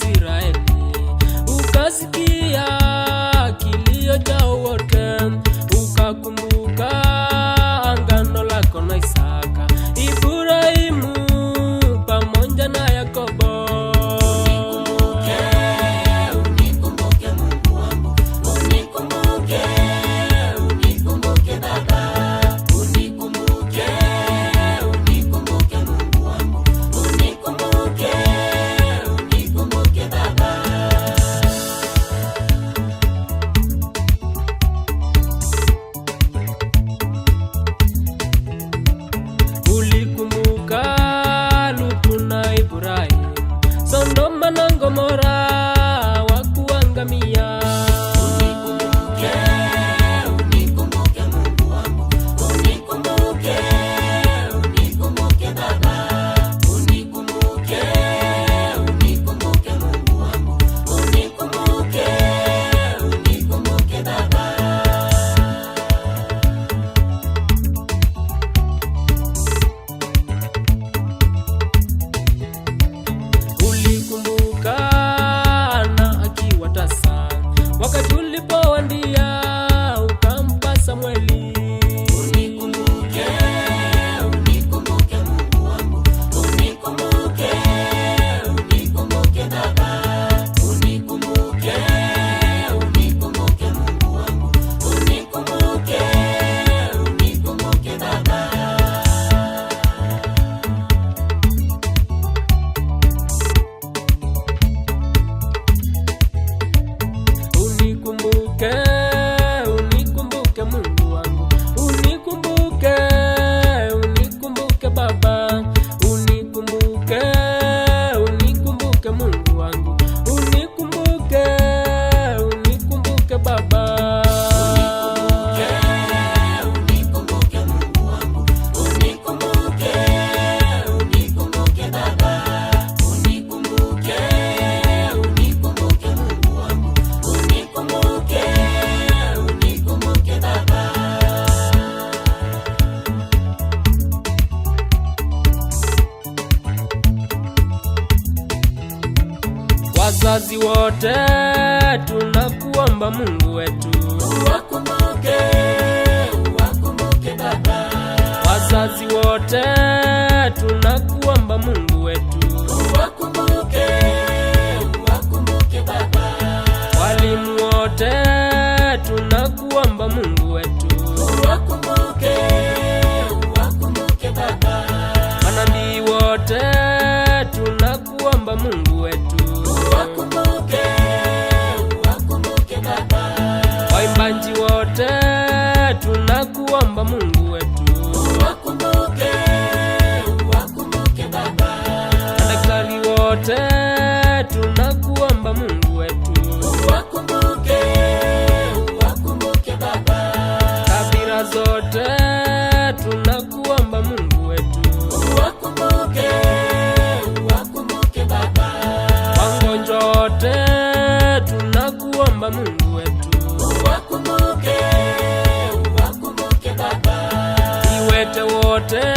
Israeli, ukasikia kilio chao wote, ukakumbuka agano lako na Isaka, Ibrahimu pamoja na Yakobo. Unikumbuke, unikumbuke Mungu wangu, unikumbuke, unikumbuke Baba, unikumbuke, unikumbuke Mungu wangu, unikumbuke, unikumbuke Baba. Ulikumbuka Lutu na Ibrahimu, Sodoma na Gomora wakuangamia. Unikumbuke, unikumbuke Mungu wangu, unikumbuke, unikumbuke Baba, unikumbuke, unikumbuke Mungu wangu, unikumbuke, unikumbuke Baba. Ulikumbuka Hana akiwa tasa, wakati ulipowadia ukampa Samweli. Unikumbuke, unikumbuke Mungu wangu, unikumbuke, unikumbuke Baba, unikumbuke, unikumbuke Mungu wangu, unikumbuke, unikumbuke Baba. Unikumbuke, unikumbuke Mungu wangu, unikumbuke, unikumbuke Baba, unikumbuke, unikumbuke Mungu wangu, unikumbuke, unikumbuke Baba. Unikumbuke, unikumbuke Mungu wangu, unikumbuke, unikumbuke Baba, unikumbuke, unikumbuke Mungu wangu, unikumbuke, unikumbuke Baba. Wazazi wote tunakuomba Mungu wetu, Uwakumbuke, uwakumbuke Baba, wazazi wote tunakuomba Mungu wetu, uwakumbuke, uwakumbuke Baba, walimu wote tunakuomba Mungu wetu, uwakumbuke, uwakumbuke Baba, manabii wote tunakuomba Mungu wetu, uwakumbuke, uwakumbuke Baba, waimbaji wote tunakuomba Mungu wetu, uwakumbuke, uwakumbuke Baba, madaktari wote tunakuomba Mungu wetu, uwakumbuke, uwakumbuke Baba, kabila zote tunakuomba Mungu wetu, uwakumbuke, uwakumbuke Baba, wagonjwa wote tunakuomba Mungu wetu, uwakumbuke, uwakumbuke Baba, viwete wote